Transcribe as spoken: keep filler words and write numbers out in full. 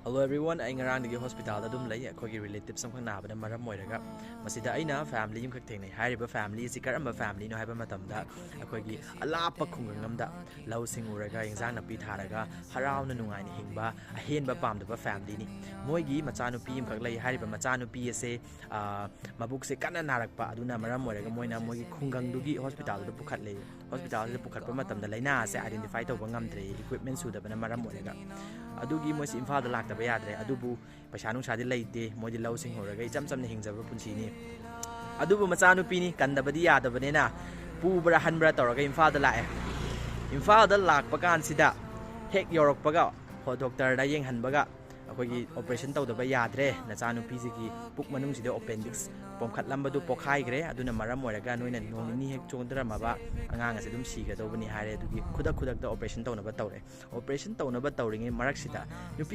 Hello everyone, ꯑꯩ ꯉꯔꯥꯡꯗꯒꯤ ꯍꯣꯁꯄꯤꯇꯥꯜꯗ ꯑꯗꯨꯝ ꯂꯩ꯫ ꯑꯩꯈꯣꯏꯒꯤ ꯔꯤꯂꯦꯇꯤꯚꯁ ꯑꯃꯈꯛ ꯅꯥꯕꯅ ꯃꯔꯝ ꯑꯣꯏꯔꯒ ꯃꯁꯤꯗ ꯑꯩꯅ ꯐꯦꯃꯤꯂꯤ ꯑꯃꯈꯛ ꯊꯦꯡꯅꯩ꯫ ꯍꯥꯏꯔꯤꯕ ꯐꯦꯃꯤꯂꯤ ꯑꯁꯤ ꯀꯔꯝꯕ ꯐꯦꯃꯤꯂꯤꯅꯣ ꯍꯥꯏꯕ ꯃꯇꯝꯗ, ꯑꯩꯈꯣꯏꯒꯤ ꯑꯂꯥꯞꯄ ꯈꯨꯡꯒꯪ ꯑꯃꯗ ꯂꯧꯁꯤꯡ ꯎꯔꯒ, ꯏꯟꯖꯥꯡ ꯅꯥꯄꯤ ꯊꯥꯔꯒ, ꯍꯔꯥꯎꯅ ꯅꯨꯡꯉꯥꯏꯅ ꯍꯤꯡꯕ ꯑꯍꯦꯟꯕ ꯄꯥꯝꯗꯕ ꯐꯦꯃꯤꯂꯤꯅꯤ꯫ ꯃꯣꯏꯒꯤ ꯃꯆꯥꯅꯨꯄꯤ ꯑꯃꯈꯛ ꯂꯩ꯫ ꯍꯥꯏꯔꯤꯕ ꯃꯆꯥꯅꯨꯄꯤ ꯑꯁꯦ, ꯑ, ꯃꯕꯨꯛꯁꯦ ꯀꯟꯅ ꯅꯥꯔꯛꯄ ꯑꯗꯨꯅ ꯃꯔꯝ ꯑꯣꯏꯔꯒ ꯃꯣꯏꯅ ꯃꯣꯏꯒꯤ ꯈꯨꯡꯒꯪꯗꯨꯒꯤ ꯍꯣꯁꯄꯤꯇꯥꯜꯗꯨꯗ ꯄꯨꯈꯠꯂꯦ꯫ ꯍꯣꯁꯄꯤꯇꯥꯜꯁꯤꯗ ꯄꯨꯈꯠꯄ ꯃꯇꯝꯗ ꯂꯥꯏꯅꯥ ꯑꯁꯦ ꯑꯥꯏꯗꯦꯟꯇꯤꯐꯥꯏ ꯇꯧꯕ ꯉꯝꯗ꯭ꯔꯦ, ꯏꯀ꯭ꯋꯤꯞꯃꯦꯟ ꯁꯨꯗꯕꯅ ꯃꯔꯝ ꯑꯣꯏꯔꯒ꯫ ꯑꯗꯨꯒꯤ ꯃꯣꯏꯁꯤ ꯏꯝꯐꯥꯜꯗ ꯂꯥꯛꯇꯕ ꯌꯥꯗ꯭ꯔꯦ꯫ ꯑꯗꯨꯕꯨ ꯄꯩꯁꯥ ꯅꯨꯡꯁꯥꯗꯤ ꯂꯩꯇꯦ, ꯃꯣꯏꯗꯤ ꯂꯧꯁꯤꯡ ꯍꯧꯔꯒ ꯏꯆꯝ ꯆꯝꯅ ꯍꯤꯡꯖꯕ ꯄꯨꯟꯁꯤꯅꯤ꯫ ꯑꯗꯨꯕꯨ ꯃꯆꯥꯅꯨꯄꯤꯅꯤ, ꯀꯟꯗꯕꯗꯤ ꯌꯥꯗꯕꯅꯤꯅ ꯄꯨꯕ꯭ꯔꯥ ꯍꯟꯕ꯭ꯔꯥ ꯇꯧꯔꯒ ꯏꯝꯐꯥꯜꯗ ꯂꯥꯛꯑꯦ꯫ ꯏꯝꯐꯥꯜꯗ ꯂꯥꯛꯄ ꯀꯥꯟꯁꯤꯗ ꯍꯦꯛ ꯌꯧꯔꯛꯄꯒ ꯍꯣ-, ꯗꯣꯛꯇꯔꯗ ꯌꯦꯡꯍꯟꯕꯒ, "ꯑꯩꯈꯣꯏꯒꯤ ꯑꯣꯄꯔꯦꯁꯟ ꯇꯧꯗꯕ ꯌꯥꯗ꯭ꯔꯦ, ꯅꯆꯥꯅꯨꯄꯤꯁꯤꯒꯤ ꯄꯨꯛ ꯃꯅꯨꯡꯁꯤꯗ ꯑꯦꯄꯦꯟꯗꯤꯛꯁ ꯄꯣꯝꯈꯠꯂꯝꯕꯗꯨ ꯄꯣꯈꯥꯏꯈ꯭ꯔꯦ, ꯑꯗꯨꯅ ꯃꯔꯝ ꯑꯣꯏꯔꯒ ꯅꯣꯏꯅ ꯅꯣꯡ ꯅꯤꯅꯤ ꯍꯦꯛ ꯆꯣꯟꯊꯔꯝꯃꯕ ꯑꯉꯥꯡ ꯑꯁꯤ ꯑꯗꯨꯝ ꯁꯤꯒꯗꯧꯕꯅꯤ" ꯍꯥꯏꯔꯦ꯫ ꯑꯗꯨꯒꯤ ꯈꯨꯗꯛ ꯈꯨꯗꯛꯇ ꯑꯣꯄꯔꯦꯁꯟ ꯇꯧꯅꯕ ꯇꯧꯔꯦ꯫ ꯑꯣꯄꯔꯦꯁꯟ ꯇꯧꯅꯕ ꯇꯧꯔꯤꯉꯩ ꯃꯔꯛꯁꯤꯗ ꯅꯨꯄꯤ